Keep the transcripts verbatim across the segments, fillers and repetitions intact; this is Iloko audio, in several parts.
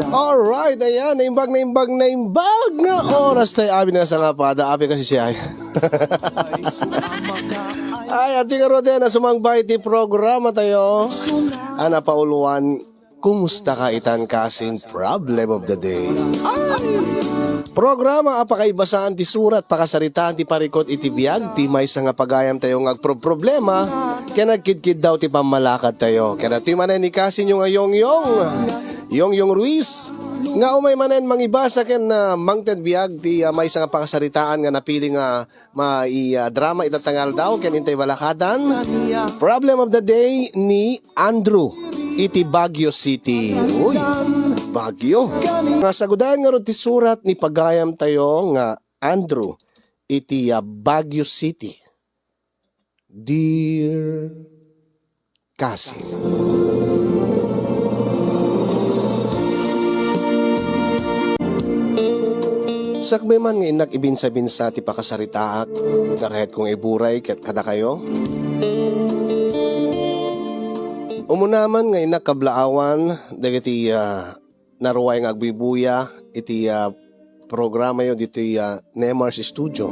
Alright, ayan, naimbag, naimbag, naimbag nga oras tayo. Abi nga sangapada, abi kasi siya ay. Ay, ati nga Rodena, sumangba iti programa tayo. Ana pauluan, kumusta ka itan kasin problem of the day? Ay! Programa a pakaibasaan ti surat, pakasaritaan ti parikut iti biag, ti maysa nga pagayam tayo nga agproproblema, ken agkidkiddaw ti pammalakad tayo. Ken ati manen ni kasinyo nga Yongyong, Yongyong Ruiz, nga umay manen mangibasa ken, ah, mangted biag ti, ah, maysa nga pakasaritaan nga napili nga mai-, ah, drama ita tangaldaw ken intay balakadan. Problem of the day ni Andrew iti Baguio City. Uy, Baguio. Nga sagudan nga ti surat ni pagayam tayo nga Andrew iti, ah, Baguio City. Dear Kasin. Sakbay man nga innak ibinsa-binsa ti pakasaritaak, nga kayat kong iburay ket kadakayo. Umuna man nga innak kablaawan dagiti, ah, naruay nga agbubuya iti, ah, programayo ditoy, ah, Nemar's Studio.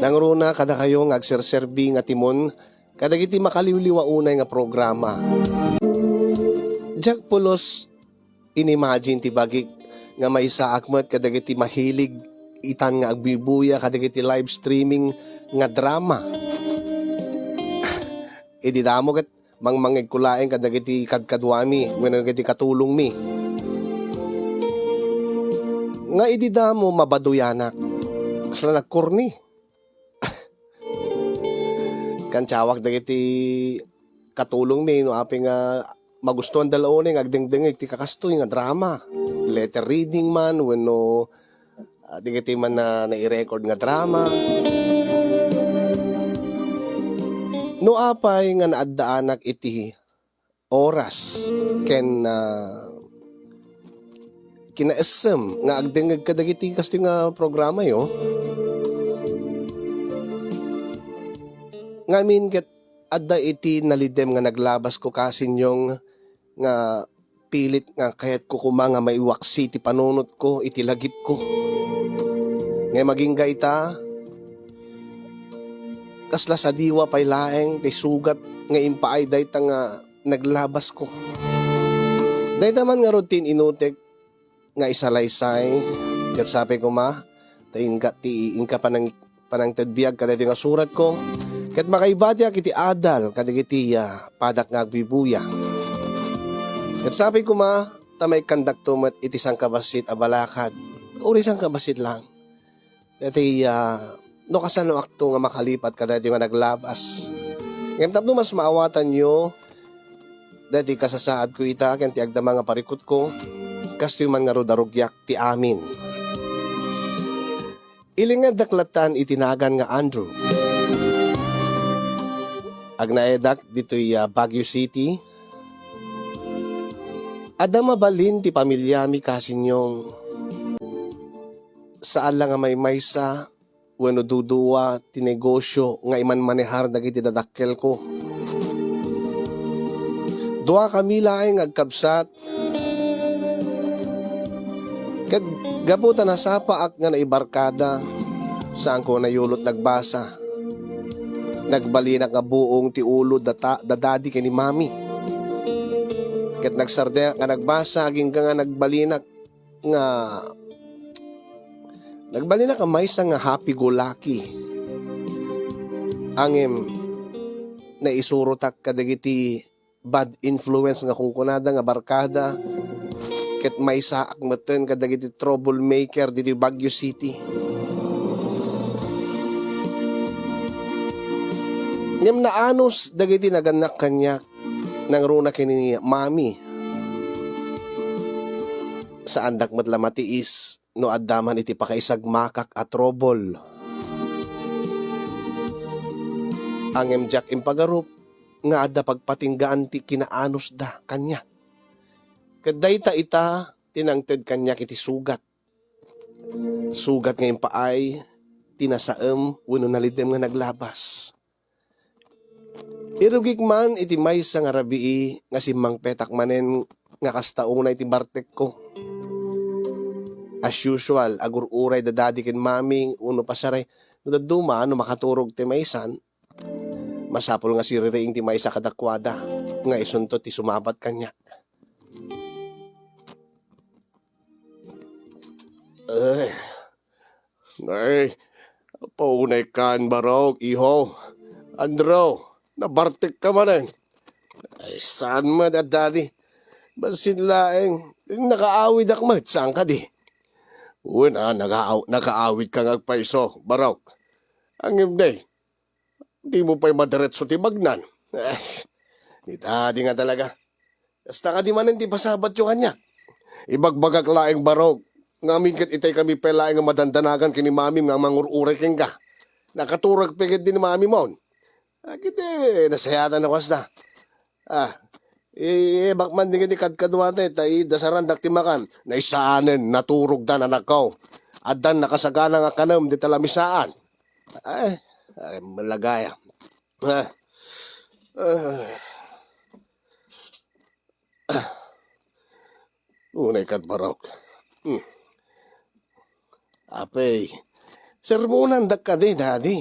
Nangruna kadakayo nga agserserbi nga timon kadagiti makaliwliwa unay nga programa. Diak pulos inimagine ti bagik nga maysaak met kadagiti mahilig itan nga agbubuya kadagiti live streaming nga drama. Idi damo ket mangmangegko laeng kadagiti kadkaduami wenno dagiti katulongmi. Nga idi damo, mabaduyanak. Kasla nagkorni. Kansiawak dagiti katulongmi no apay nga magustuanda la unay nga agdengdengngeg ti kakastoy nga drama. Letter reading man wenno, ah, dagiti man na nai-record nga drama. No apay nga naaddaanak iti oras ken, ah, kinaessem nga agdengngeg kadagiti kastoy nga programayo, ngamin ket adda iti nalidem nga naglabasko kasin Yong nga pilit nga kayatko koma nga maiwaksi ti panunotko iti lagipko. Ngem agingga ita, kasla sadiwa pay laeng ti sugat nga impaay dayta nga naglabasko. Dayta man ngarud ti in-inutek nga isalaysay, ket sapay koma, ta inka ti, inka panang-, panangted biag kadaytoy nga suratko, ket makaibatiak iti adal kadagiti, ah, padak nga agbubuya. Ket sapay koma, ta maikkandakto met iti sangkabassit a balakad. Uray sangkabassit lang. Daytoy, ah, no kasanoakto nga makalipat kadaytoy nga naglabas. Ngem tapno mas maawatanyo daytoy kasasaadko ita ken ti agdama nga parikutko, kastoy man ngarud a rugiak ti amin. Ilingaddak lattan iti nagan nga Andrew. Agnaedak ditoy, ah, Baguio City. Adda mabalin ti pamiliami kasin Yong. Saan la nga maymaysa wenno dudua ti negosio nga imanmanehar dagiti dadakkelko. Duakami laeng nga agkabsat, ket gapu ta nasapaak nga naibarkada, saanko nayulot nagbasa. Nagbalinak nga buong ti ulo data-, da daddy ken ni mami. Ket nagsardeak nga nagbasa, agingga nga nagbalinak nga nagbalinak a maysa nga happy-go-lucky. Ngem naisurotak kadagiti bad influence nga kunkunada nga barkada, ket maysaak metten kadagiti troublemaker ditoy Baguio City. Ngem naanus dagiti nagannak kaniak nangruna ken ni mami. Saandak met la matiis no adda man iti pakaisagmakak a trouble. Ngem diak impagarup nga adda pagpatinggaan ti kinaanusda kaniak. Ket dayta ita ti nangted kaniak iti sugat. Sugat nga impaay ti nasaem wenno nalidem nga naglabas. Irugik man iti maysa nga rabii nga simmangpetak manen nga kasta unay ti bartekko. As usual, agur-uray da Daddy ken Mami, uno pasaray, no dadduma, no makaturog ti maysan, masapul nga siririing ti maysa kadakuada, nga isunto ti sumabat kaniak. Ay, ay, paunay kan, Barok, iho. Andrew, nabartek ka manen. Ay, saan met, Daddy? Bassin laeng, nakaawidak met, saan kadi? Wen a, nakaaw-, nakaawid ka nga agpayso, Barok. Ngem di, di mo pay madiretso ti bagnan. Ay, ni Daddy nga talaga. Kasta kadi manen ti pasabatyo kaniak. Ibagbagak laeng, Barok, ngamin ket itay kami pay laeng nga madandanagan ken ni Mamim nga mangur-uray kenka. Nakaturog pay ket ni Mamimon. Agidi, nasayatannak kasta. Ah, i-, ibak man dagiti kadkaduata, ta idasarandak ti makan. Naisaanen, naturogdan, anakko. Addan nakasagana nga kanem dita lamisaan. Ay, ay, malagaya. Ah. Ah. Unay kat, Barok. Hmm. Apay, sermonandak kadi, Daddy.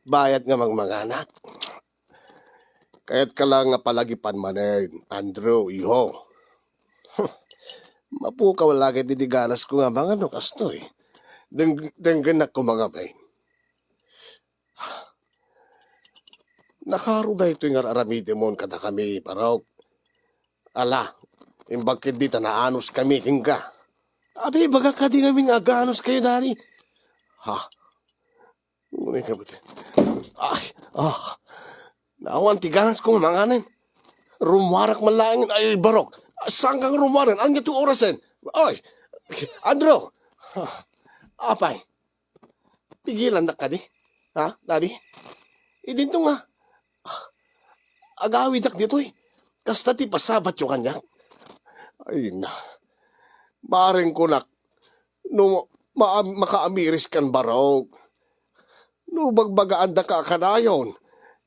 Bayat nga mangmanganak. Kayat ka lang nga palagipan manen, Andrew, iho. Mapukaw lagi ti di ganas ko nga mangano kastoy. Deng-, denggenak ko mga bay. Nakaro daytoy nga ar-aramidemon kadakami, Barok. Ala, imbag ket dita naanus kami kenka. Abi, ibaga kadi ngamin nga aganos kayo, Daddy. Ha? Unay ka, ah, ah. Naawan ti ganas ko nga manganen. Rummuarak man laeng, ay, Barok. Saan kang rummuaren? Ania ti orasen? Oy, Andrew. Ah, apay. Pigilandak kadi? Ha, Daddy? Idinto nga, ah, agawidak ditoy. Kasta ti pasabatyo kaniak. Ay na. Bareng kunak, no ma-, makaamiris kan Barok. No bagbagaandaka a kanayon,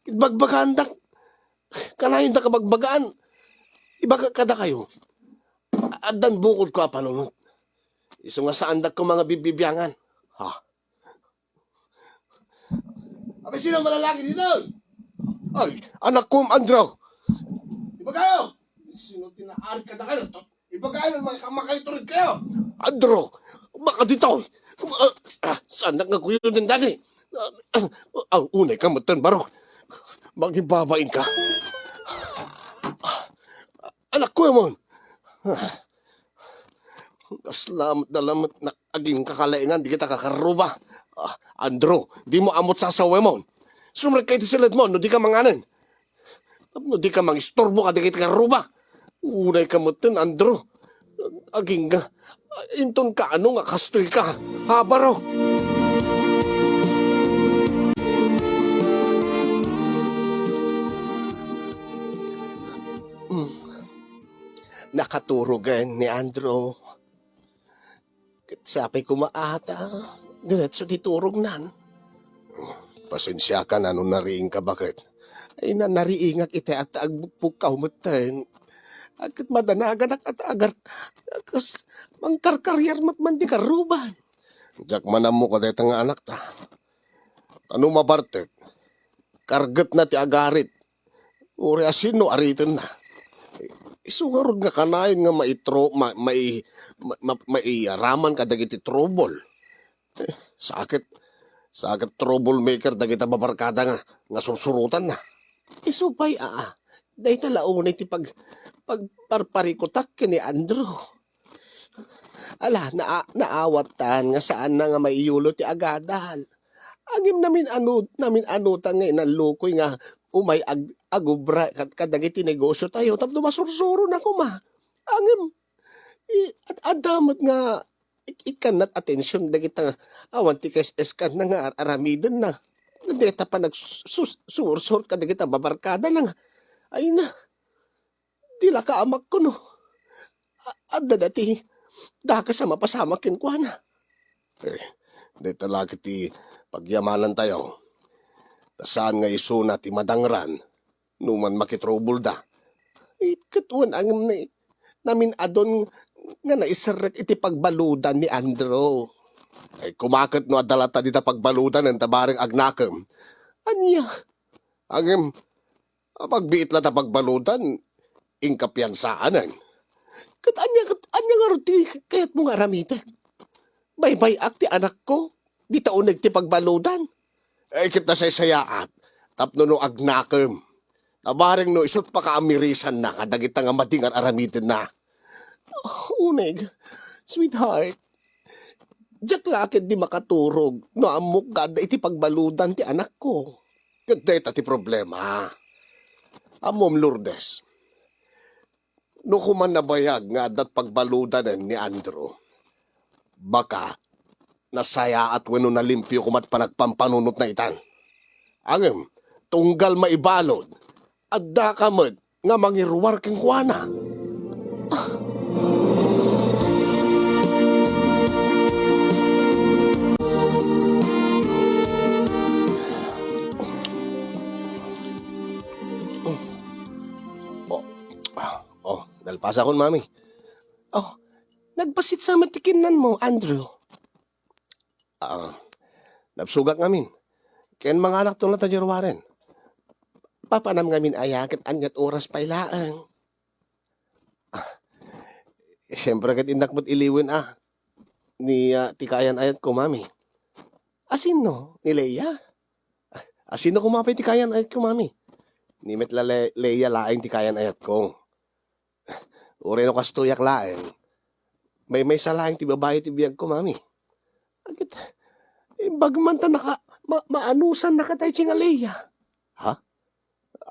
bagbagaandak, kanayondak a bagbagaan. Ibaga kadakayo, addan bukodko a panunot. Isu nga saandakko nga bibbibiangan. Ha? Abi, sino malalaki dito? Ay, anakko, Andrew. Ibagayo! Sino ti naarig kadakayo? Ibagayo, maka-, makaiturid kayo. Andrew, baka dito. Ah, ah, saan nga kuyo din, Daddy? Ah, ah, unay ka matan, Barok. Mangibabain ka. Anakko, Amon. Kasla met da lamet nak-, aging kakalaingan, di kita kakaruba. Ah, Andrew, di mo amot sasaw, Amon. Sumrek ka iti siledmo, no di ka manganen. Tapno di ka mangisturbo kadagiti karuba. Unay ka metten, Andrew. Agingga, inton kaano nga kastoy ka, ha, Barok? Mm. Nakaturogen ni Andrew. Ket sapay koma a ta diretso ti turognan. Pasensiakan a no nariingka, baket. Ay, na-, nariingak iti at-, agbukbukkaw metten. Ket madanaganak at agar-, kas mangkarkariar met man di karuban. Diak man ammo kadayta nga anakta. Ta no mabartek, kargetna ti agarit. Uray a sino aritenna. Isu ngarud nga kanayon nga maitro-, ma-, mai-, ma-, ma-, maiyaraman kadagiti trouble. Eh, sakit, sakit troublemaker dagita babarkada nga, nga sursurutanna. Isu pay, aa, dayta la unay ti pag-, pagparparikutak ken ni Andrew. Ala, naa-, naawatan nga saanna nga maiyulo ti agadal. Ngem namin-anu-, namin-anutan nga inallukoy nga umay ag-, agubra kad-, kadagiti negosyo tayo tapno masursuron a koma. Ngem, i-, ad-, adda met nga ik-, ikkannat atensiyon dagita nga awan ti kaes-eskanna nga ar-, aramidenna. Deta pa nagsus-, sursur kadagita babarkadana nga, ay na, di la kaamak kuno. A-, adda dati dakes a mapasamak kenkuana. Eh, deta la ket ti pagyamanan tayo. Ta saan nga isuna ti madangran no man makitrubol da. It ket wen angem ni namin-adon nga naiserrek iti pagbaludan ni Andrew. Ay, kumaket no adda latta dita pagbaludan ta bareng agnakem. Ania? Ngem, apagbiit latta pagbaludan, inka piansaan. Ket ania, ket ania ngarud ti kayatmo nga aramidek? Baybay-ak ti anakko, dita uneg ti pagbaludan. Ay, ket nasaysayaat, tapno no agnakem. Ta bareng no isu ti pakaamirisanna kadagita nga madi nga ar-aramidenna. Oh, uneg, sweetheart, diak la ketdi makaturog no ammok nga adda iti pagbaludan ti anakko. Ket dayta ti problema. Ammom, Lourdes, no koma nabayag nga adda pagbaludanen ni Andrew, baka nasayaat wenno nalimpio koma ti panagpampanunotna itan. Ngem, tunggal maibalud, addaka met nga mangiruar kenkuana. Oh, oh, nalpasakon, Mami. Oh, nagbassit sa met ti kinnanmo, Andrew. Ah, nabsogak ngamin. Ken manganakto latta diay ruaren. Papanam ngamin aya ket aniat oras pay laeng? Ah, siempre ket innak met iliwen a ni, ah, ti kaayan-ayatko, Mami. A sino? Ni Leia? A sino koma pay ti kaayan-ayatko, Mami? Ni met la Le-, Leia laeng ti kaayan-ayatko. Uray no kastoyak laeng, maymaysa laeng ti babai ti biagko, Mami. Agit, imbag man ta naka-, ma-, maanusannaka daytoy nga Leia. Ha?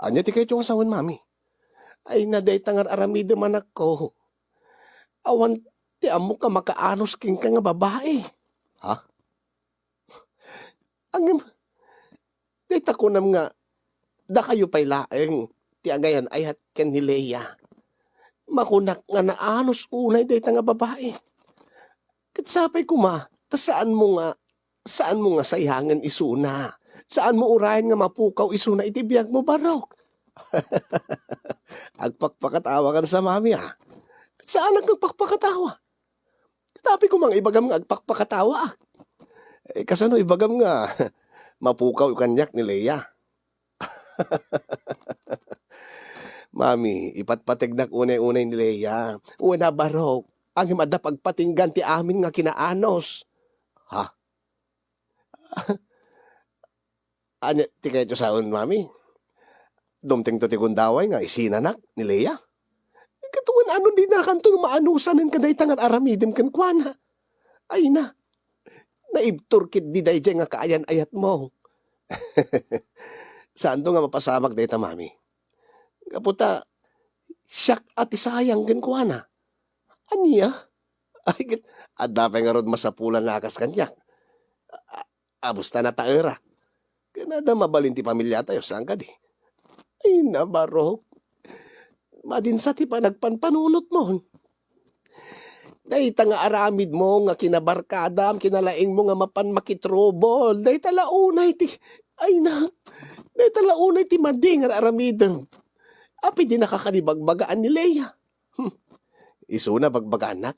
Ania ti kayatyo nga sawen, Mami? Ay na, dayta nga ar-aramidem, anakko. Awan ti ammok nga makaanus kenka nga babai. Ha? Ngem, dayta kunam nga dakayo pay laeng ti agayan-ayat ken ni Leia. Makunak nga naanus unay dayta nga babai. Ket sapay koma, ta saanmo nga, saanmo nga sayangen isuna. Saanmo urayen nga mapukaw isuna iti biagmo, Barok. Agpakpakatawakan sa, Mami, a. Saanak nga agpakpakatawa? Ket apay koma nga ibagam nga agpakpakatawaak? Eh, kasano ibagam nga mapukaw kaniak ni Leia? Mami, ipatpategnak unay-unay ni Leia. Wen a, Barok, ngem adda pagpatinggan ti amin nga kinaanus. Ha? Ania ti kayatyo sawen, Mami? Dumtengto ti gundaway nga isinanak ni Leia? Ket wen a no dinakanto nga maanusanen kadayta nga ar-aramidem kenkuana. Ay na, naibtur ketdi daydiay nga kaayan-ayatmo. Saanto nga mapasamak dayta, Mami. Gapu ta, siak a ti sayang kenkuana. Ania? Ay, ket, adda pay ngarud masapulan a kas kaniak. A-, abus ta nataerak. Ken adda mabalin ti pamiliatayo, saan kadi? Ay, na, Barok. Madinsa ti panagpanpanunotmon. Dayta nga aramidmo nga kinabarkadam, kinalaingmo nga mapan makitrubol. Dayta la unay ti, ay na, dayta la unay ti madi nga aramidem. Apay dinaka kadi bagbagaan ni Leia? Hmm. Isuna bagbagaannak.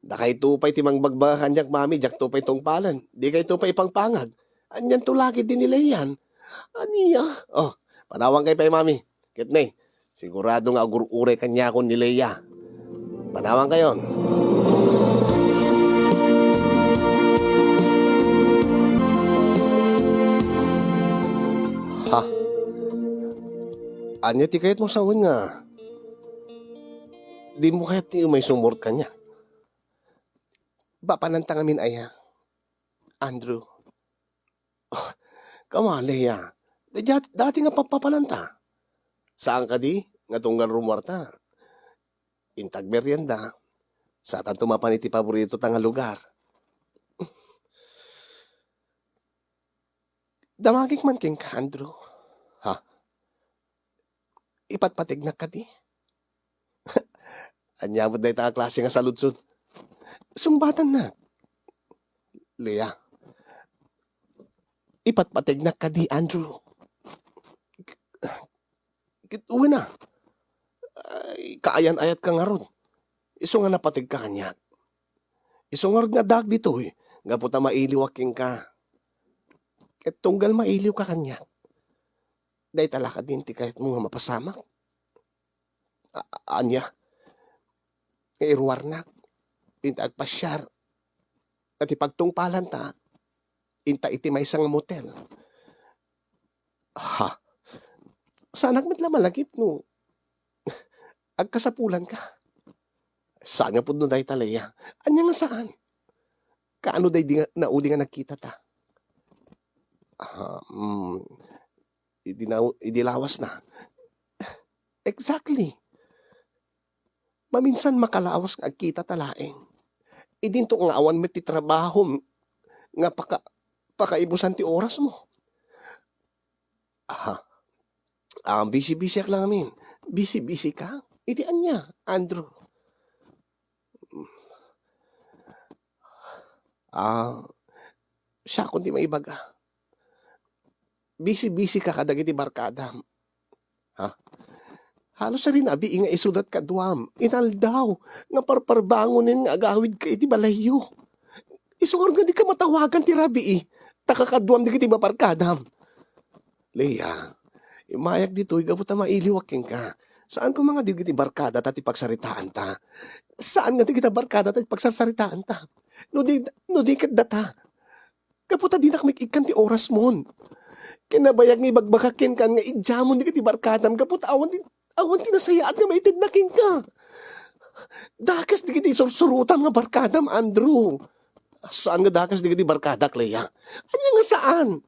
Dakayto pay ti mangbagbaga kaniak, Mami, diakto pay tungpalen. Dikayto pay ipangpangag. Anianto la ketdi ni Leian? Ania? Oh, panawankayo pay, Mami. Ket ne, sigurado nga agur-uray kaniakon ni Leia. Panawankayon. Ha? Ania ti kayatmo sawen nga dimo kayat ti umay sumurot kaniak? Papananta ngamin aya, Andrew? Oh, kama, Leia. Dayta, dayta nga papapananta. Saan kadi nga tunggal rumuarta? Inta agmerienda, saantanto mapan iti paboritota nga lugar. Damagek man kenka, Andrew. Ha? Ipatpategnak kadi? Ania met dayta a klase nga saludsod? Sungbatannak. Leia, ipatpategnak kadi, Andrew? Ket wen a. Ay, kaayan-ayatka ngarud. Isu nga napategka kaniak. Isu ngarud nga addaak ditoy, gapu ta mailiwak kenka. Ket tunggal mailiwka kaniak, dayta la kadin ti kayatmo nga mapasamak? A-, a-, ania? Nga iruarnak, inta agpasiar, ket ti pagtungpalanta, inta iti maysa nga motel. Ha? Saanak met la malagip no agkasapulanka. Saan nga pudno dayta, Lea? Ania nga saan? Kaano daydi nga naudi nga nagkitata? Ah, mm, idi na-, idi lawasna. Exactly. Maminsan makalawas nga agkitata laeng. Idinto nga awan met ti trabahom nga paka-, pakaibusan ti orasmo. Aha. Ah, busy-busyak la ngamin. Busy-busy ka? Iti ania, Andrew? Ah, siakon ti maibaga. Busy-busy ka kadagiti barkadam. Ha? Halos a rinabii nga isudat kaduam. Inaldaw nga parparbangonen nga agawidka iti balayyo. Isu ngarud nga dika matawagan ti rabii, ta kakaduam dagiti barkadam. Lea, immayak ditoy gapu ta mailiwak kenka. Saan koma nga dagiti barkadata ti pagsaritaanta. Saan nga dagiti barkadata ti pagsarsaritaanta. No di, no di ket data. Gapu ta dinak met ikkan ti orasmon. Kinabayag nga ibagbagak kenka nga idiamon dagiti barkadam gapu ta awan ti, awan ti nasayaat nga maitedna kenka. Dakes dagiti sursurotam nga barkadam, Andrew. Saan nga dakes dagiti barkadak, Lea? Ania nga saan?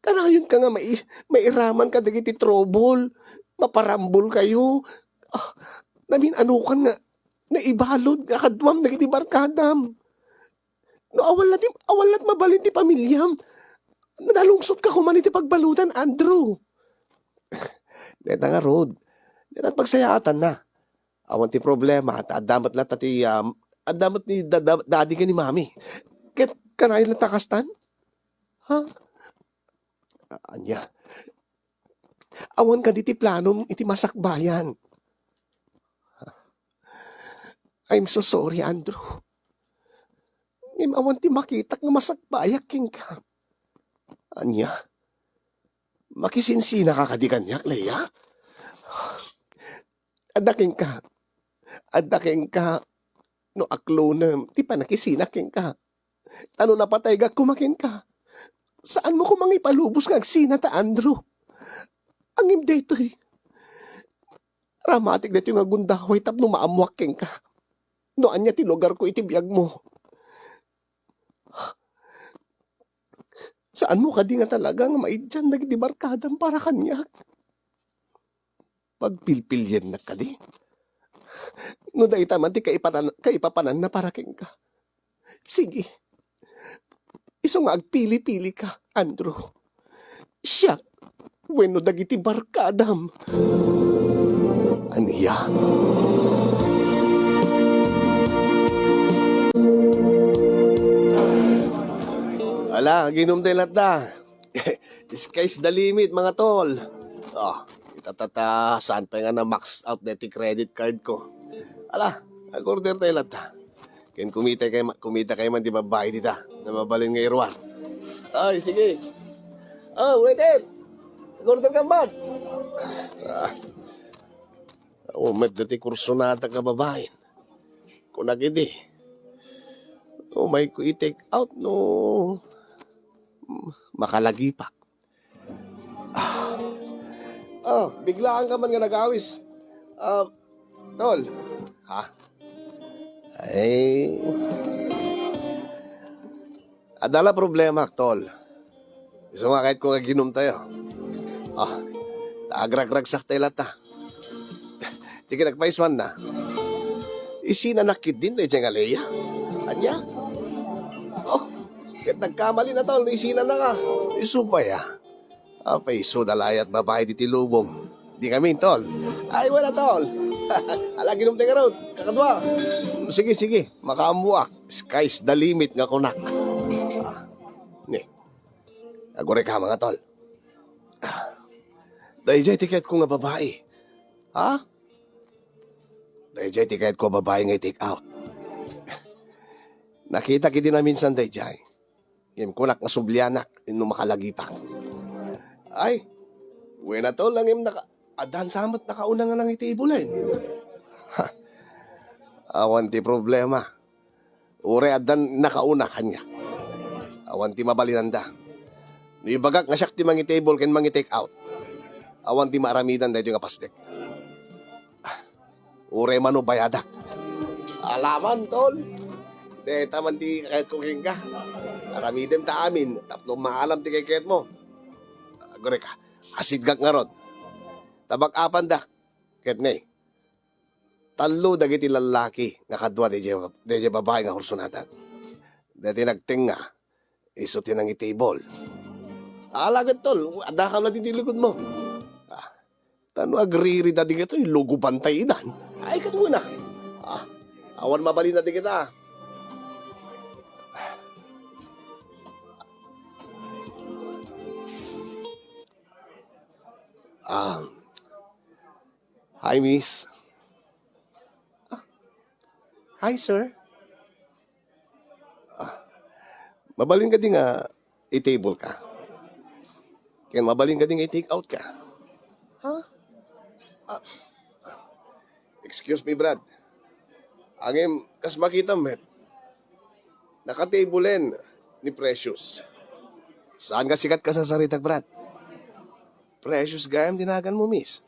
Kanayonka nga mai-, mairaman kadagiti trouble, maparambolkayo. Ah, namin-anokan nga naibalud nga kaduam dagiti barkadam. No awan la ti, awan la ti mabalin ti pamiliam, nalungsotka koma iti pagbaludan, Andrew. Dayta ngarud, dayta pagsayaatanna. Awan ti problema, ta adda met latta ti, um, adda met ni da-, da-, daddy ken ni mommy. Ket kanayon latta kastan? Ha? A-, ania? Awan kadi ti planom iti masakbayan? I'm so sorry, Andrew. Ngem awan ti makitak nga masakbayak kenka. Ania? Makisinsinaka kadi kaniak, Lea? Adda kenka. Adda kenka. No aklonem ti pannakisinak kenka. Ta no napataygak koma kenka, saanmo koma nga ipalubos nga agsinata, Andrew. Ngem daytoy, ramatik daytoy nga gundaway tapno maammoak kenka no ania ti lugarko iti biagmo. Saanmo kadi nga talaga nga maidian dagiti barkadam para kaniak? Pagpilpiliennak kadi? No dayta man ti kaipanan-, kaipapananna para kenka. Sige. Isu nga agpili-pilika, Andrew. Siak wenno dagiti barkadam? Ania? Ala, aginum tay latta. Sky's the limit, mga tol. Oh, kita tata, saan pa nga na-max out deti credit card ko. Ala, ag-order tay latta. Ken kumita kay ma-, kumita kay man ti babbai dita, na mabalin nga iruar. Ay, sige. Oh, waiter! Ag-order ka man. Ah. Umet deti kursunata nga babain. Kunak idi, umayko i-take out no makalagipak. Ah. Oh, biglaan ka man nga nagawis. Ah, tol. Ha? Ay. Adda la problema, tol. Isu nga kayatko nga aginum tayo. Ah, ta agragragsak tayo latta. Ti kinagpaisuanna, isinanak ketdin daydiay nga Lea. Ania? Oh, ket nagkamali na, tol, no isinanaka. Isu pay a. Apay, isu da layat babai diti lubong. Di ngamin, tol. Ay, wala, tol. Ala, aginum tayo ngarud. Kakadua. Sige, sige. Makaammoak. Sky's the limit nga kunak. Ah, ni. Aguray ka, mga tol. Daydiay ti kayatko nga babai. Ha? Daydiay ti kayatko a babai nga i-take out. Nakitak idi naminsan daydiay. Ngem kunak nga sublianak no makalagipak. Ay, wen a tol, ngem naka-, addan sa met nakauna nga nangitable. Ha, awan ti problema. Uray addan nakauna kaniak. Awan ti mabalinanda. No ibagak nga siak ti mangi-table ken mangi-take out, awan ti maaramidan daytoy nga pasdek. Uray mano bayadak. Alaman, tol. Deta man ti kayatko kenka. Aramidem ta amin tapno maalam ti kaykayatmo. Agurek ka. Asidgak ngarud. Tabak-apandak. Ket ne, tallo dagiti lallaki nga kadua daydiay, daydiay babai nga kursonadak. Daytoy nagtengnga, isu ti nangitable. Alagad, tol, adda ka la ditoy likudmo. Ah, ta no agririda dagitoy, lugobanta idan. Ay, kadua na. Ah, awan mabalin dagita. Ah, hi, miss. Ah, hi, sir. Ah, mabalin kadi nga i-table ka? Ken mabalin kadi nga i-take out ka? Ha? Ah, excuse me, Brad. Ngem, kas makitam met, naka-table-en ni Precious. Saan nga sikat ka sarsaritak, Brad? Precious gayam ti naganmo, miss.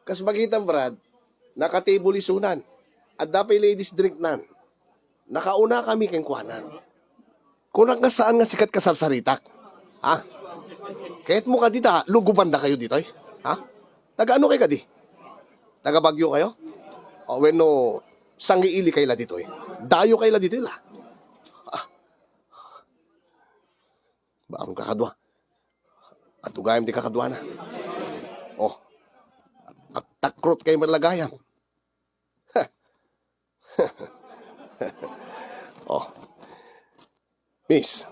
Kas makitam, Brad, naka-table isunan. Adda pay ladies drink nan. Nakauna kami kenkuana. Kunak nga saan nga sikat ka sarsaritak. Ha? Kayatmo kadi ta lugobandakayo ditoy? Ha? Taga ano kay kadi? Taga Baguio kayo? O wenno, sangiili kay la ditoy? Dayo kay la ditoy la? Ah. Baam kakadua. Adu gayam ti kakaduana. Oh. Agtakrot kay met la gayam. Oh. Miss,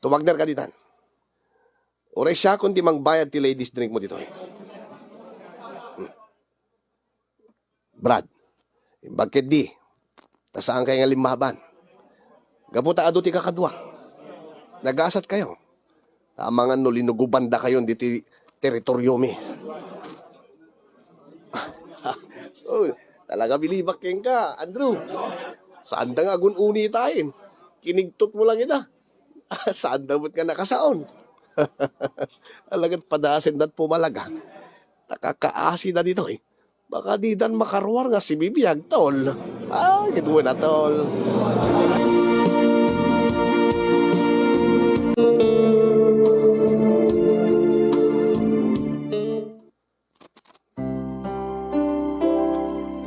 tumagder ka ditan. Uray siakon ti mangbayad ti ladies drink mo ditoy. Hmm. Brad, imbag ketdi, ta saan kayo nga limmaban. Gapu ta adu ti kakadua. Nagasat kayo. Ta amangan no linugobandakayon ditoy teritoryomi. Oh, talaga bilibak kenka, Andrew. Saanda nga agun-unitaen. Kinigtot mo lang ita. Saanda met nga nakasaon. Alagad padasendat pumalaga. Ta kakaasida ditoy. Baka didan makaruar nga sibibiag, tol. Ay, ket wen a, tol.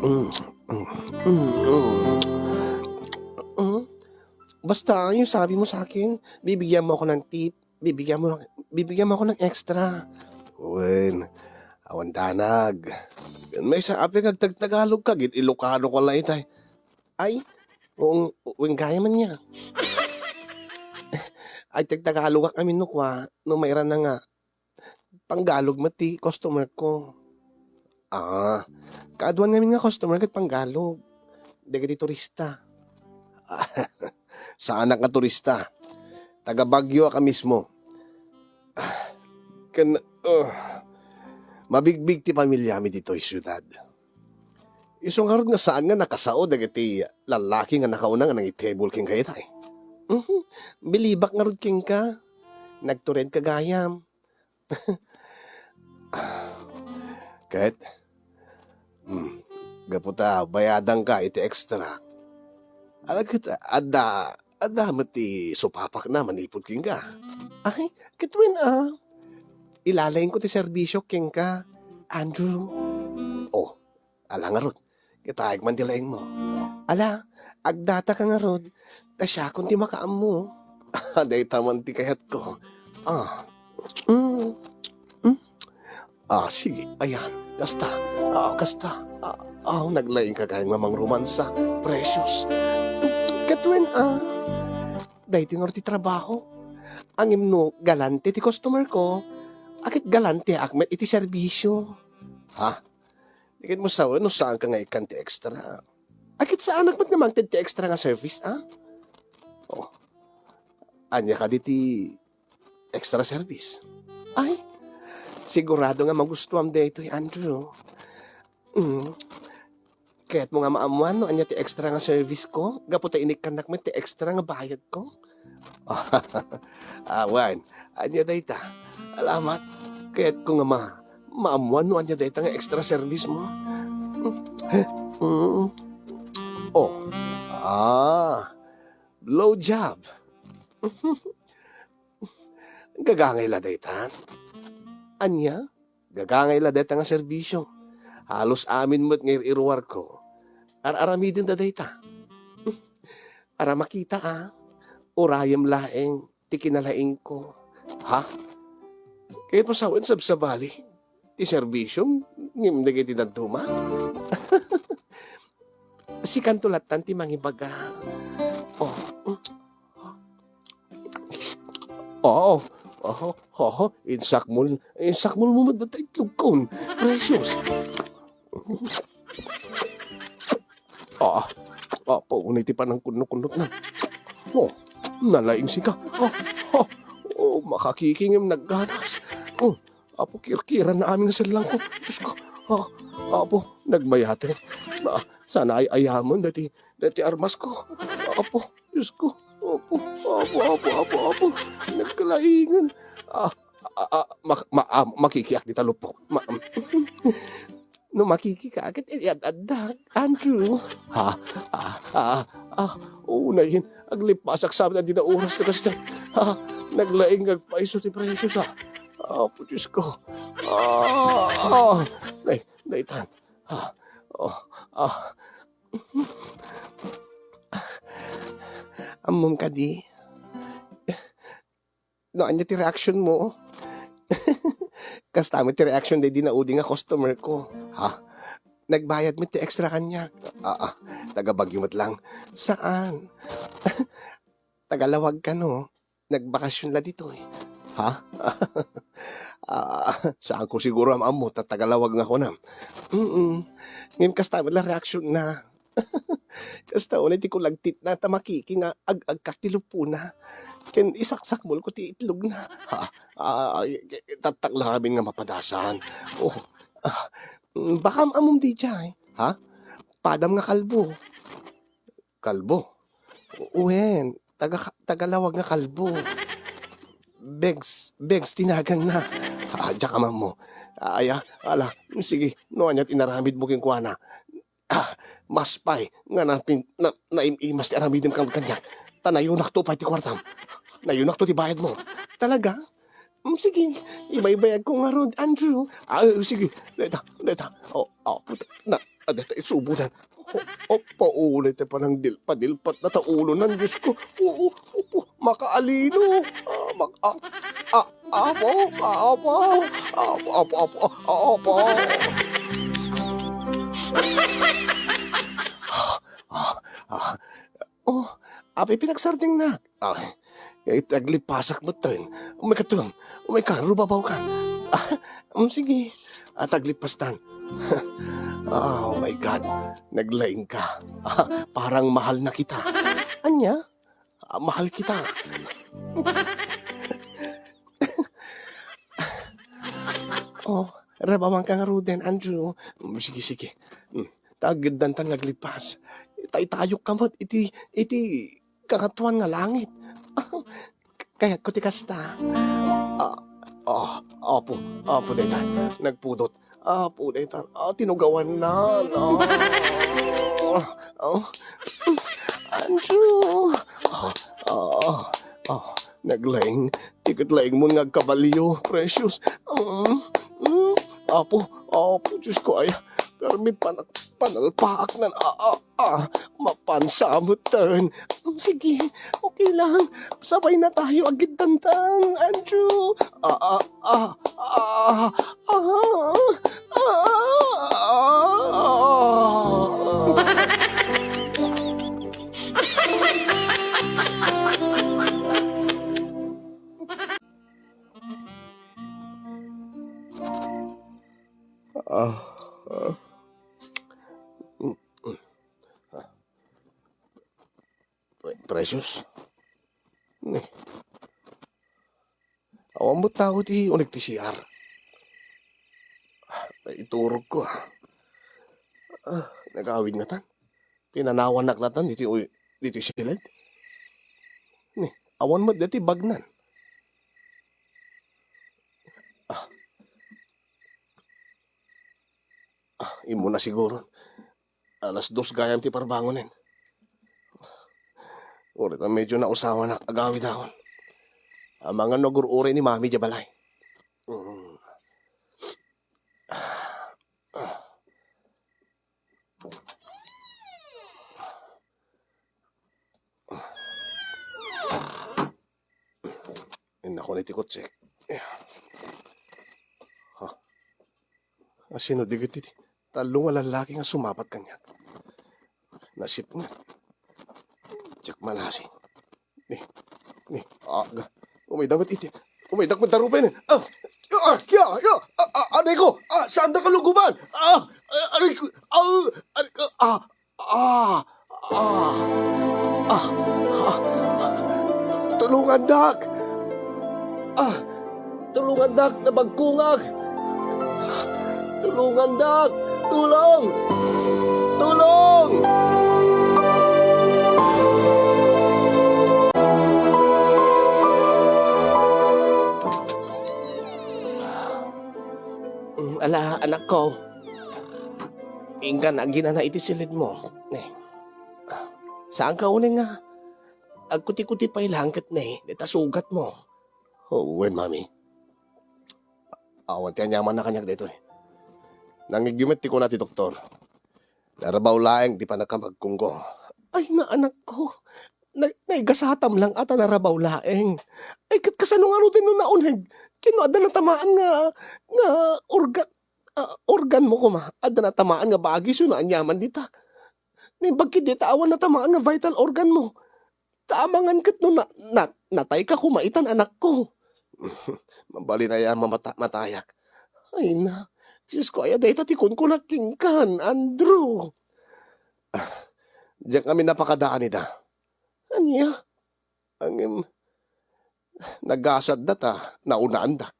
Mm, mm, mm, mm. Mm. Basta, yung sabi mo sa akin, bibigyan mo ako ng tip. Bibigyan mo ng, bibigyan mo ako ng extra. Wen, awan danag. Maysa apay nga agtagtagalog ka, gid Ilocano ka la itay. Ay, oo, wen gayam man nga. Agtagtagalogak amin no kua, no mairana nga Panggalog met ti customer ko. Ah, kaaduan ngamin nga customer ket Panggalog. Dagiti turista. Saanak nga turista. Taga Baguio ka mismo. Ken, uh, mabigbig ti pamilyami ditoy siudad. Isu ngarud nga saan nga nakasao dagiti lallaki nga nakauna nga nangitable kenka itay. Mhm. Bilibak ngarud kenka. Nagtured ka gayam. Ket, hmm, gapu ta bayadanka iti extra. Ala ket adda, adda met ti supapakna manipud kenka. Ay, ket wen a. Ilalaingko ti serbisio kenka, Andrew. Oh, ala ngarud. Ket ayeg man ti laingmo. Ala, agdata ka ngarud, ta siakon ti makaammo. Dayta man ti kayatko. Ah. Mm. Mm. Ah, sige, ayan. Kasta. Ah, kasta. Ah, ah, naglaing ka gayam nga mangromansa. Precious. Ket wen, ah. Daytoy ngarud ti trabaho. Ngem no galante ti customer ko, a ket galanteak met iti serbisio. Ha? Ti ket mo sawen no saanka nga ikkan ti extra. Ay, ket saanak met nga mangted ti extra nga service, a? Oh. Ania kadi ti extra service? Ay, sigurado nga magustuam daytoy, Andrew. Mm. Kayatmo nga maammuan no ania ti extra nga service ko gapu ta inikkannak met ti extra nga bayad ko? Awan, ania dayta? Alamak, kayatko nga ma-, maammuan no ania dayta nga extra service mo. Mm. Oh. Ah, blow job. Gagangay la dayta? Ania? Gagangay la dayta nga serbisio. Halos amin met nga ir-iruarko, ar-aramidenda dayta. Ara makita, a. Urayem laeng ti kinalaingko. Ha? Kayatmo sawen sabsabali ti serbisiom ngem dagiti dadduma? Sikanto lattan ti mangibaga. Oh. Oo. Aha, aha, insakmol, insakmolmo met dayta itlogkon. Precious. Ah, apo, unay ti panangkunnokunnotna. Oh, nalaing sika. Ah, ah, oh, makakiki ngem nagganas. Oh, apo, kirkiran na amin nga sellangko. Diyos ko. Ah, apo, nagbayaten. Ah, sana ay-ayamen dati, dati armasko. Apo, Diyos ko. Apo, apo, apo, apo, apo. Nagkalaingan. Ah, ah, ah, mak-, ma-, ah, makikiak dita lupok. Ma-, no makikika, ket iad-addak, Andrew. Ha? Ah, ah, ah, unayen, aglippasak sa amin a dina oras ti kasta. Ha? Naglaing nga agpayso ti Precious, a. Apo Diyos ko. Ah, ah, nay, naitan. Ah, oh, ah. Ammom kadi? No ania ti reaction mo? Kasta met ti reaction daydi naudi nga customer ko. Ha? Nagbayad met ti extra kaniak. Ah, ah, taga Baguio met lang. Saan? Taga Laoag kano? Nagbakasyon la ditoy. Ha? Ah, saanko siguro am-ammo ta taga Laoag nga kunam. Mm. Ngem kasta met la reaction na. Kasta unay ti kulagtitna ta makiki nga ag-agkak ti lupona. Ken isaksakmolko ti itlogna. Ha? Ah, ay, tattak la amin nga mapadasan. Oh. Ah, mm, baka am-ammom diay, ha? Padam nga kalbo. Kalbo? Wen, taga, taga Laoag nga kalbo. Begs, Begs ti naganna. Ah, diak am-ammo. Ay, ah, ala, sige, no aniat inaramidmo kenkuana. Ah, mas pay nga napin-, na-, naim-imas ti aramidem kan-, kaniak. Ta nayonakto pay ti kuartam. Nayonakto ti bayadmo. Talaga? Mm, sige, ibaybayagko ngarud, Andrew. Ah, sige, dayta, dayta. Oh, oh, puta, na, ah, dayta, isubodan. Oh, oh, paunay ti panangdil-, padilpatna ta ulonan, Diyos ko. Oo, opo, makaalino. Ah, mak-, ah, ah, apo, ah, apo, apo, apo, apo, ah, apo. Ah, ah, ah. Oh, apay pinagsardengnak? Ay, eh, aglippasak metten. Umay katon. Umay ka, rubabaw ka. Ah, mm, sige. At aglippastan. Ah, oh my God. Naglaing ka. Ah, parang mahal na kita. Anya? Ah, mahal kita. Oh, rabawan ka ngaruden, Andrew. Mm, sige, sige. Mm, ta aggiddantan nga aglippas. Itaytayok ka met iti, iti kangatoan nga langit. Kayatko ti kasta. Ah, ah, apo, apo, dayta. Nagpudot. Apo, dayta. Ah, tinugawan na. Ah, ah, ah. Andrew. Ah, ah, ah. Naglaing. Ti ket laingmon nga agkabalio, Precious. Mm, mm. Apo, apo, Diyos ko, ay. Permi pan-, panalpaaknan. Ah, ah, ah. Mapansa metten. Mm, sige, okay lang. Sabay na tayo agiddantan, Andrew. Ah, ah, ah, ah, ah, ah, ah. Ah, ah. Precious? Ni. Awan met tao ti uneg ti C R. Naiturogko, ah. Ah, nagawid ngatan. Pinanawannak latta ditoy, ditoy siled. Ni, awan met dayta bagnan. Ah. Ah, immuna siguro. Alas dos gayam ti parbangonen. Uray ta medyo nausawanak, agawidakon. Amangan no agur-uray ni Mami diay balay. Mm. Innak ni ti kotsek. Ha? Asino dagiti tallo nga lallaki nga sumabat kaniak? Nasipnget. Diak malasi. Ni, ni, aga. Umaydak met iti. Umaydak met darupen. Ah, ah, ya, ya, ah, ah, aray ko. Ah, saanda kalugoban. Ah, ah, aray ko. Ah, aray ko. Ah, ah, ah, ah, ah. Tulungandak. Ah, tulungandak, nabagkongak. Tulungandak. Tulong. Tulong. Mm, ala, anakko. Inkan aginana iti siled mo. Ne. Saanka unay nga agkuti-kuti pay laeng ket ne, dayta sugat mo. Oh, wen, Mami. Awan ti aniamanna kaniak daytoy. Nangngegyo met ti kuna ti doktor. Narabaw laeng ti panagkamagkongko. Ay, na, anakko. Na, naigasatam lang a ta narabaw laeng. Ay, ket kasano ngaruden no nauneg? Ken no adda natamaan nga, nga orga-, ah, organ mo koma, adda natamaan nga bagis wenno aniaman dita. Naimbag ket dita awan natamaan nga vital organ mo. Ta amangan ket no na, na, natayka koma itan, anakko. Mabalin aya a mamata-, matayak? Ay na, Diosko, aya dayta ti kunkunak kenkan, Andrew. Ah, diak ngamin napakadaan ida. Ania? Ngem, nagasatda ta naunaandak.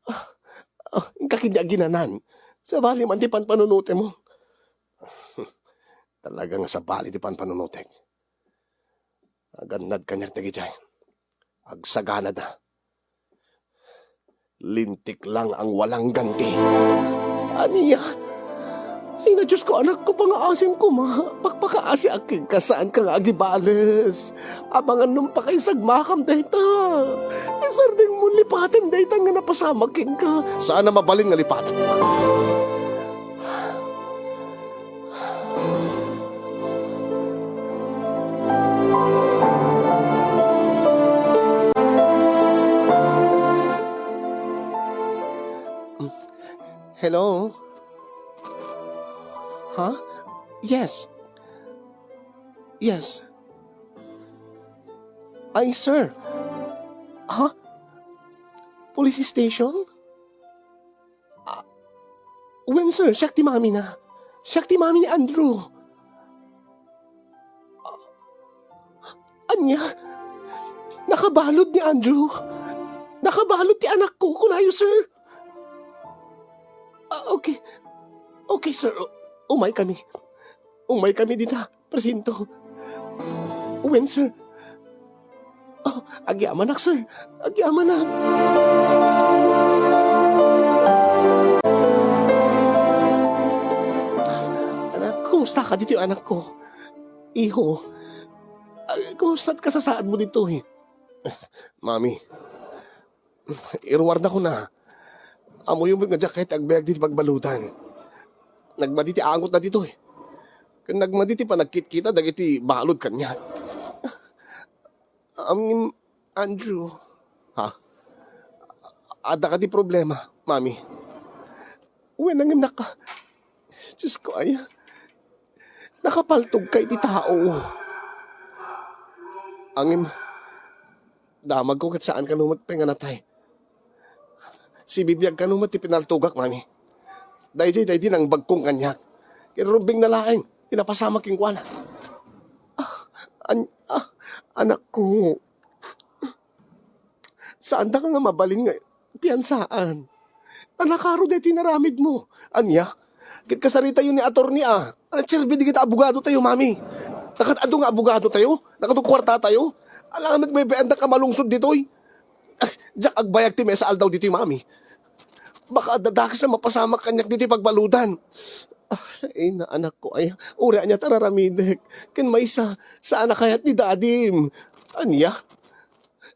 Ah, ah, inka ketdi aginanan. Sabali man ti panpanunotemo. Talaga nga sabali ti panpanunotek. Agannad kaniak dagidiay. Agsaganada. Lintik lang ang walang ganti. Ania? Ay na, Diosko, anakko, pangaasim koma. Pakpakaasiak kenka, saanka nga agibales. Amangan no pakaisamakam dayta. Isardengmo, lipatem dayta nga napasamak kenka. Saan a mabalin nga lipatem. Hello? Huh? Yes. Yes. Ay, sir. Huh? Police station? Ah, wen, sir, siak ti mamina. Siak ti mami ni Andrew. Ah, ania? Nakabalud ni Andrew? Nakabalud ti anakko, kunayo, sir? Ah, okay. Okay, sir. U-, umay kami. Umay kami dita. Presinto. Wen, sir? Oh, agyamanak, sir. Agyamanak. Anak, kumusta ka ditoy, anakko? Iho, ah, kumusta ti kasasaad mo ditoy? Mami, iruarnakon a. Ammoyo met nga diak ket agbiag ditoy pagbaludan. Nagmadi ti angotna ditoy. Ken nagmadi ti panagkitkita dagiti balud kaniak. Am, Andrew. Ha? Adda kadi problema, Mami? Wen, ngem naka-, Diosko, aya. Nakapaltogka iti tao. Ngem, damagko ket saan kano met pay nga natay. Sibibiag kano met ti pinaltogak, Mami. Daydiay, daydi nangbagkong kaniak. Ket rumbengna laeng ti napasamak kenkuana. Ah, an-, ah, Anakko, saandaka nga mabalin nga piansaan. Ta nakaro daytoy inaramidmo. Ania? Ket kasaritayo ni attorney a. Nagserbi dagiti abogadotayo, mami. Nakaad-adu nga abogadotayo? Nakaad-adu kuartatayo? Alangan met baybay-andak a malungsod ditoy. Ah, diak agbayag ti maysa aldaw ditoy, mami. Baka adda dakes a mapasamak kaniak ditoy pagbaludan. Ah, ina, anakko, ay, uray ania ti ar-aramidek. Ken maysa, saan a kayat ni dadim. Ania?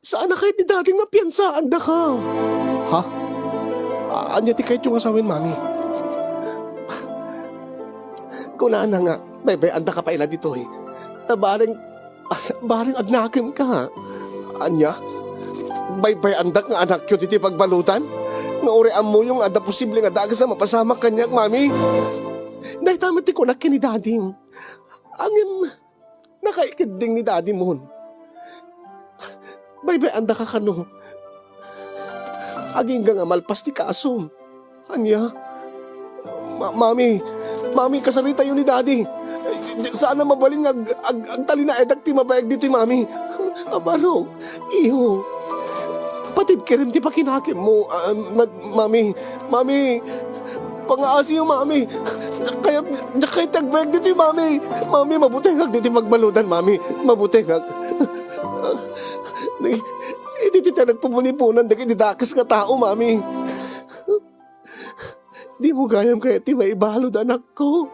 Saan a kayat ni dadim nga piansaandaka? Ha? A-, ania ti kayatyo nga sawen, mami? Kunana nga, baybay-andaka pay la ditoy. Ta bareng, bareng adnakemka. Ania? Baybay-andak nga anakyo ditoy pagbaludan? Nga uray ammoyo nga adda posible nga dakes a mapasamak kaniak, mami? Dayta met ti kunak ken ni dadim. Ngem, nakaikeddeng ni dadimon. Baybay-andaka kano. Agingga nga malpas ti kasom. Ania? Ma-, mami, mami, kasaritayo ni daddy. Saan a mabalin nga ag-, ag-, agtalinaedak ti mabayag ditoy, mami. Abaro, iho. Patibkerem ti pakinakemmo, ah, ma-, mami. Mami, pangaasiyo, mami. Diak kayat, diak kayat ti agbayag ditoy, mami. Mami, mabutengak ditoy pagbaludan, mami. Mabutengak. Ni, iti ti nagpupuniponan dagiti dakes nga tao, mami. Dimo gayam kayat ti maibalud, anakko.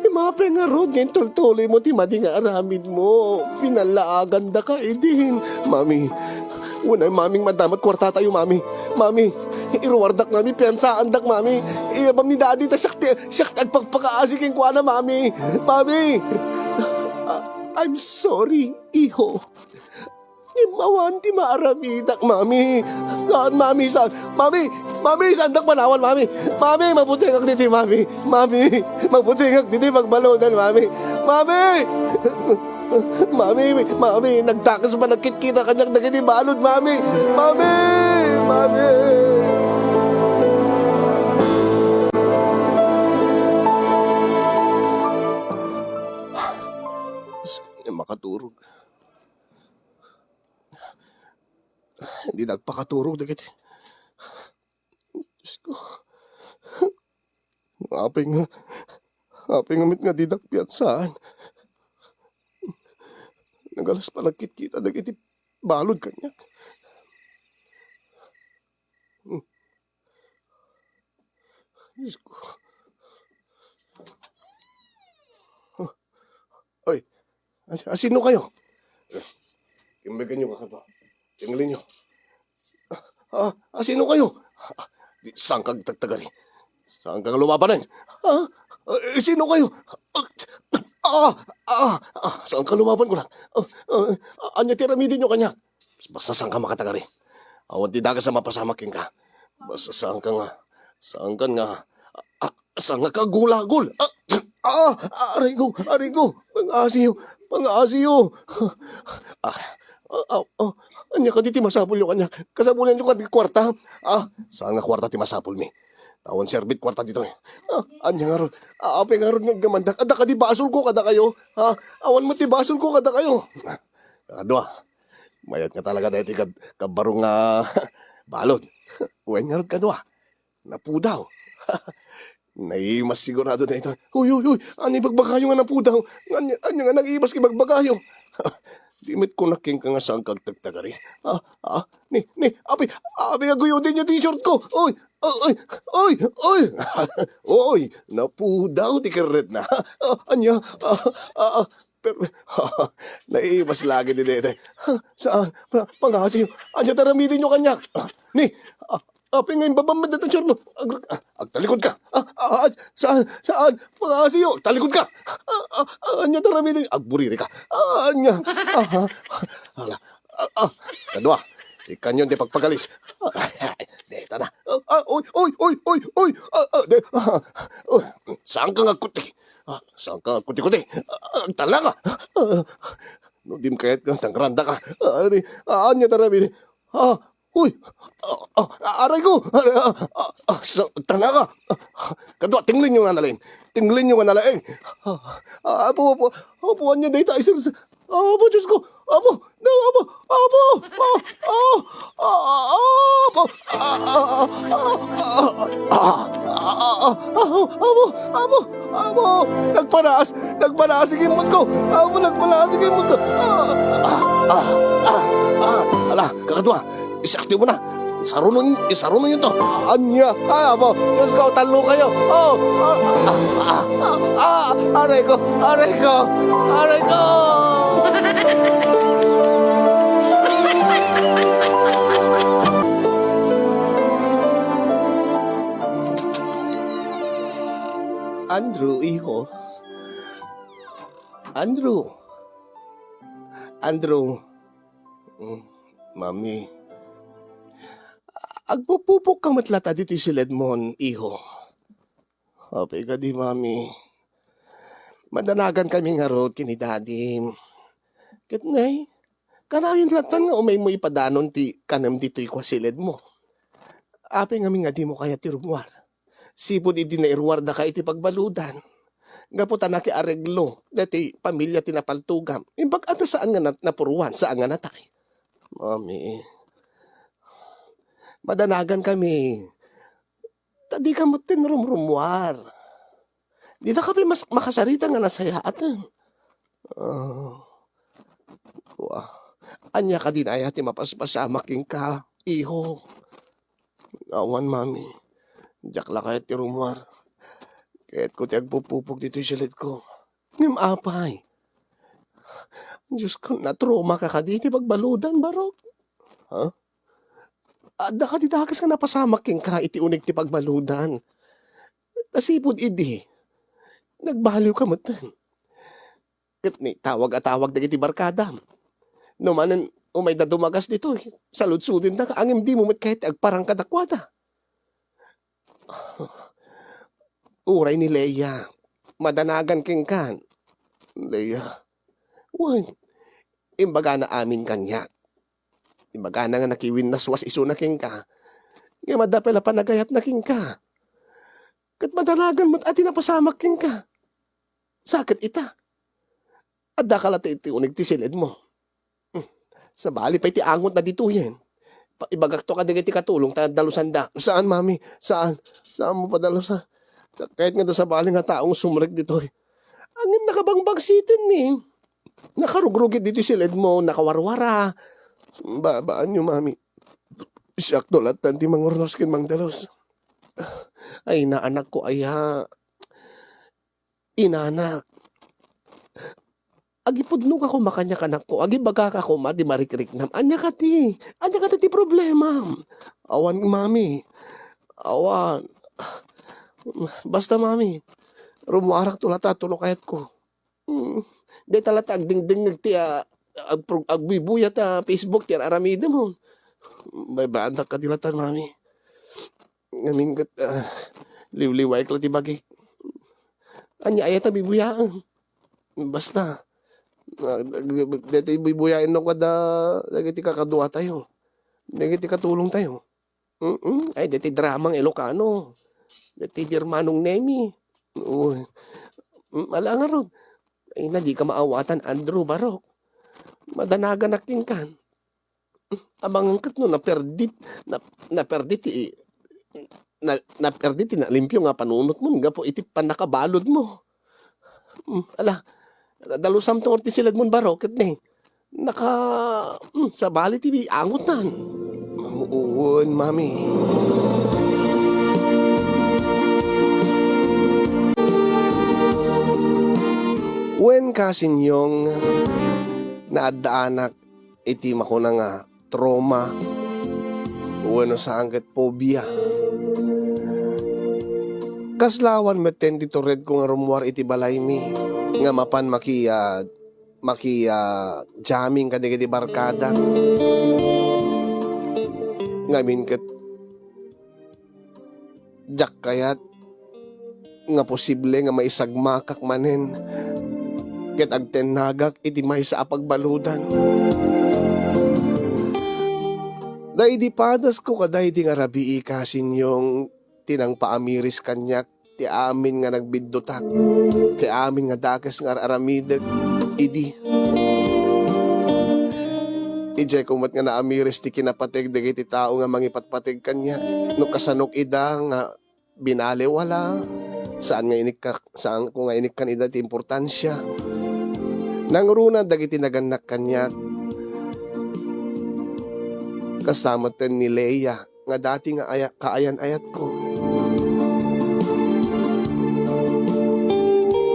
Ti mapangarud nga intultuloymo ti madi nga aramidmo. Pinallaagandaka idin. Mami, unay maming madamot kuartatayo, mami. Mami, iruardak, mami. Piansaandak, mami. Iyabam ni daddy ta siak ti, siak ti agpakpakaasi kenkuana, mami. Mami! Ah, I'm sorry, iho. Ngem awan ti maaramidak, mami. Saan, mami, saan? Mami! Mami, saandak panawan, mami. Mami, mabutengak ditoy, mami. Mami, mabutengak ditoy pagbaludan, mami. Mami! Mami, mami, nagdakes a panagkitkita kaniak dagiti balud, mami. Mami! Mami! Diyos ko, di makaturog. Di nagpakaturog dagiti. Diyos ko. Apay nga, apay nga met nga didak piansaan. Nagalas panagkitkita dagiti balud kaniak. Hmm. Diyos ko. Oy, as-, asino kayo? Kimbegan nyo ka kato. Tingali nyo. Ah, ah, asino kayo? Ah, di, saan ka agtagtagari? Saan ka lumaban? Ah, ah, sino kayo? Ah, ah, ah, saan ka lumaban, kunak? Ah, ah, ah, anya ti aramiden nyo kaniak? Basta saan ka makatagari. Awan ti dakes a mapasamak kenka. Basta saan ka nga, saan ka nga, ah, ah, saan nga kagulagol? Ah, ah, aray ko, aray ko, pangasiyo, pangasiyo. Ah, ah, ah, ah, anya kadi ti masapulyo kaniak? Kasapulanyo kadi kuarta? Ah, saan nga kuarta ti masapulmi? Awan serbit kuarta ditoy. Ah, anya ngarud? Ah, apay ngarud nga agyamandak? Adda kadi basolko kadakayo? Ha? Awan met ti basolko kadakayo. Kadua, mayat nga talaga daytoy kad-, kabarong nga balud. Wen ngarud kadua, napudaw. Naimas sigurado daytoy. Uy, uy, uy, ania ibagbagayo nga napudaw? Ania, ania nga naimas ibagbagayo? Di met kunak kenka nga saan ka agtagtagari. Ah, ah, ni, ni, apay, apay, aguyodinyo ti short ko. Uy, uy, uy, uy, uy. Uy, napudaw ti kerretna. Ah, ania? Ah, ah, ah, per-, naimas lagi ni dede. Saan? Pa-, pangasiyo. Ania ti aramidennyo kaniak? Ah, ni, ah, apay nga imbabam met dayta short mo? Ag-, ah, agtalikod ka. Ah, ah, ah, saan? Saan? Pangasiyo, agtalikod ka. Ah, ah, ah, ania ti aramidennyo? Agburiri ka. Ah, ania? Ah, ah, hala. Ah, ah, kadua, ikanyon ti pagpagalis. Deta na. Ah, ah, oy, oy, oy, oy, oy. Ah, ah, de-, ah, oh, saan ka nga kuti? Ah, saan ka nga kuti-kuti? Ah, agtala ka. Ah, no, dim kayat ka, tangranda ka. Ah, ni, ah, ania ti aramid? Ah, uy, ah, ah, aray ko. Aray, ah, ah, ah, sa-, agtala ka. Ah, kadua, tinglinyo nga nalaing. Tinglinyo nga nalaing. Ah, ah, apo, apo, apo, ania dayta, sir? Apo, Diyos ko! Apo! No, Apo! Apo! Ah, ah, ah, Apo! Ah, ah, ah, ah, ah, ah, ah, ah, ah, Apo! Apo! Apo! Nagpanaas! Nagpanaas ti gimmutko! Apo, nagpanaas ti gimmutko! Ah, ah, ah, ah, ah. Ala, kakadua, isaktibo na! Isarunon, isarunon yun to! Ania? Ay, Apo! Diyos ko, tallo kayo! Oh! Ah, ah, ah, ah, ah, ah, aray ko! Aray ko! Aray ko! Andrew, iho. Andrew. Andrew. Mm, Mami. Agpupupok ka met latta ditoy siledmon, iho. Apay kadi, Mami. Madanagan kami ngarud ken ni Daddy. Ket nay, kanayon lattan nga umaymo ipadanon ti kanem ditoy kua siledmo. Apay ngamin nga dimo kayat ti rummuar? Sipud idi nairuardaka iti pagbaludan, gapu ta nakiareglo daytoy pamilia ti napaltogam, imbag a ta saan nga nat-, napuruan, saan nga natay. Mami, madanagan kami. Ta dika metten rumrummuar. Dita kami mas makasarita nga nasayaaten. Ah, wa. Ania kadin aya ti mapaspasamak kenka, iho? Awan, Mami. Diak la kayat ti rummuar. Kayatko ti agpupupok ditoy siledko. Ngem apay? Diyos ko, natrauma ka kadi iti pagbaludan, Barok? Ha? Adda kadi dakes nga napasamak kenka iti uneg ti pagbaludan. Ta sipud idi, nagbaliw ka metten. Ket ni tawag a tawag dagiti barkadam. No manen umayda dumagas ditoy, saludsodendaka, ngem dimo met kayat ti agparang kadakuada. Uray ni Leia, madanagan kenka. Leia, wen, imbagana amin kaniak. Imbagana nga nakiwinnaswas isuna kenka. Ngem adda pay la panagayatna kenka. Ket madanagan met a ti napasamak kenka. Sa ket ita? Addaka la ti, ti uneg ti siledmo. Hmm. Sabali pay ti angotna ditoyen. Pa-, ibagakto kadagiti katulong ta dalusanda. Saan, Mami? Saan? Saanmo padalusa? Kayat nga da sabali nga tao nga sumrek ditoy. Ngem nakabangbangsitin ni. Nakarugrugit ditoy siledmo, nakawarwara. Babaanyo, Mami. Siakto lattan ti mangurnos ken mangdalus. Ay, naanakko aya. Inanak, agipudnok a koma kaniak, anakko. Agibagak a koma ti marikriknam. Ania kadi? Ania kadi ti problemam? Awan, Mami. Awan. Basta, Mami, rummuarakto latta no kayatko. Hmm. Dayta latta agdingdingngeg ti, ah, agpro-, agbuybuya ta Facebook ti ar-aramidem. Bay-bayanak kadi latta, Mami. Ngamin ket, ah, liwliwaek la ti bagik. Ania aya ta bibuyaen? Basta, ah, daytoy bibuyaenno kada dagiti kakaduatayo, dagiti katulongtayo. Mm, ay, daytoy dramang Ilocano. Daytoy di Hermanong Nemi. Oo. Mm, ala ngarud. Ay, na, dika maawatan, Andrew, Barok. Madanaganak kenkan. Amangan ket no naperdit, na, naperdit ti, na, naperdit ti nalimpio nga panunotmo gapu iti pannakabaludmo. Hmm, ala, dalusamto ti siledmon, Barok, ket ne, naka, hmm, sabali ti angotnan. Wen, Mami. Wen, Kasinyong, naaddaanak iti makuna nga trauma wenno saan ket phobia. Kasla awan metten ti turedko nga rummuar iti balaymi nga mapan maki-, ah, maki-, ah, jamming kadagiti barkada. Ngamin ket diak kayat nga posible nga maisagmakak manen ket agtennagak iti maysa a pagbaludan. Daydi padasko kadaydi nga rabii, Kasinyong, ti nangpaamiris kaniak ti amin nga nagbiddutak, ti amin nga dakes nga ar-aramidek idi. Idiay ko met nga naamiris ti kinapateg dagiti tao nga mangipatpateg kaniak. No kasanok ida nga binaliw a la, saan nga inikka-, saanko nga inikkan ida ti importansia. Nangruna dagiti nagannak kaniak. Kasta metten ni Leia nga dati nga aya-, kaayan-ayatko.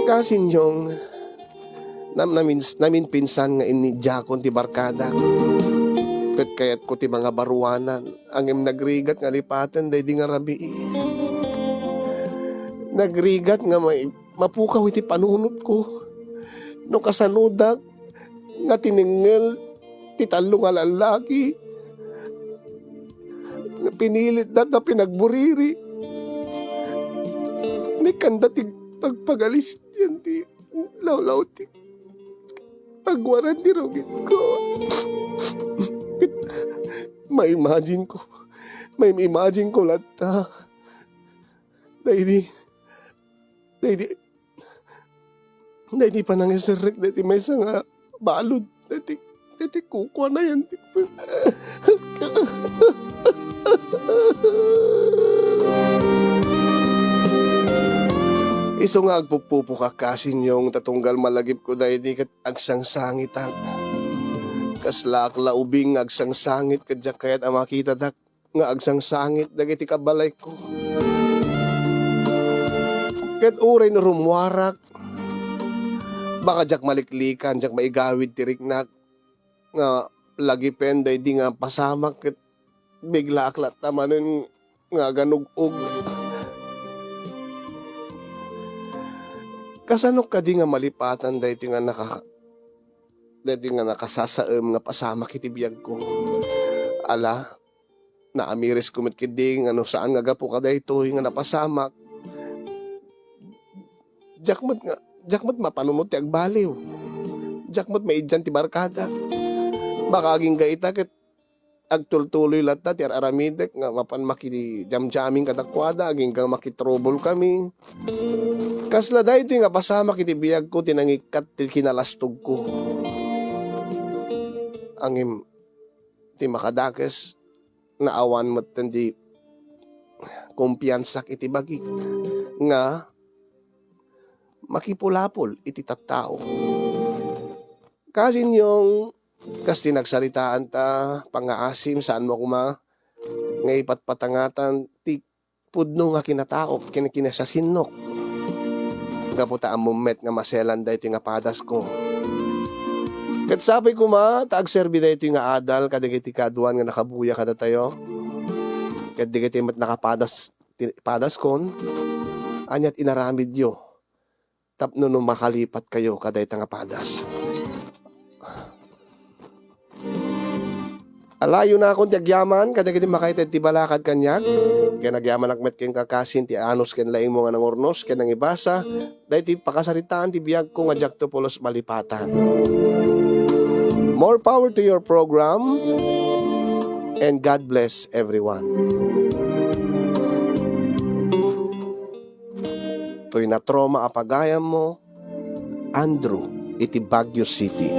Kasinyong, nam-, namin-, naminpinsan nga innidiakon ti barkadak. Ket kayatko ti mangabaruanan, ngem nagrigat nga lipaten daydi nga rabii. Nagrigat nga may-, mapukaw iti panunotko. No kasanodak nga tinengngel ti tallo nga lallaki nga pinilitda nga pinagburiri. Ni kanda ti pagpagalisyan ti lawlaw ti pagwaran ti rugitko. Ket ma-imagine ko, ma-imagine ko latta. Daydi, daydi, daydi panangiserrek daydi maysa nga balud, daydi, daydi kukuanayan ti Isu nga agpupupok a kasinyong ta tunggal malagipko daydi ket agsangsangitak. Kaslaak la ubing nga agsangsangit ket diak kayat a makitadak nga agsangsangit dagiti kabalayko. Ket uray no rummuarak, baka diak maliklikan, diak maigawid ti riknak nga lagipen daydi nga pasamak ket biglaak latta manen nga aganug-og. Kasano kadi nga malipatan daytoy nga naka-, daytoy nga nakasasaem nga pasamak iti biagko? Ala, naamirisko met ketdi nga no saan nga gapu kadaytoy nga napasamak, diak met nga, diak met mapanunot ti agbaliw. Diak met maiddian ti barkada. Baka agingga ita ket agtultuloy latta ti ar-aramidek nga mapan makidamdaming kadakuada, agingga makitrouble kami. Kasla daytoy nga pasamak iti biagko ti nangikkat ti kinalastogko. Ngem ti makadakes, naawan metten ti kumpiansak iti bagik nga makipulapol iti tattao. Kasinyong, kas ti nagsaritaan ta, pangngaasim, saanmo koma nga ipatpatangatan ti pudno nga kinataok ken kinasasinnok. Gapu ta ammom met nga maselan daytoy nga padasko. Ket sapay koma ta agserbi daytoy nga adal kadagiti kaaduan nga nakabuya kadatayo. Ket dagiti met nakapadas ti padaskon, ania ti inaramidyo tapno no makalipatkayo kadayta nga padas? Alayonakon ti agyaman kadagiti makaited ti balakad kaniak, ken agyamanak met kenka kasin ti anus ken laingmo nga nangurnos ken nangibasa daytoy pakasaritaan ti biagko nga diakto pulos malipatan. More power to your program, and God bless everyone. Toy natroma a pagayammo, Andrew, iti Baguio City.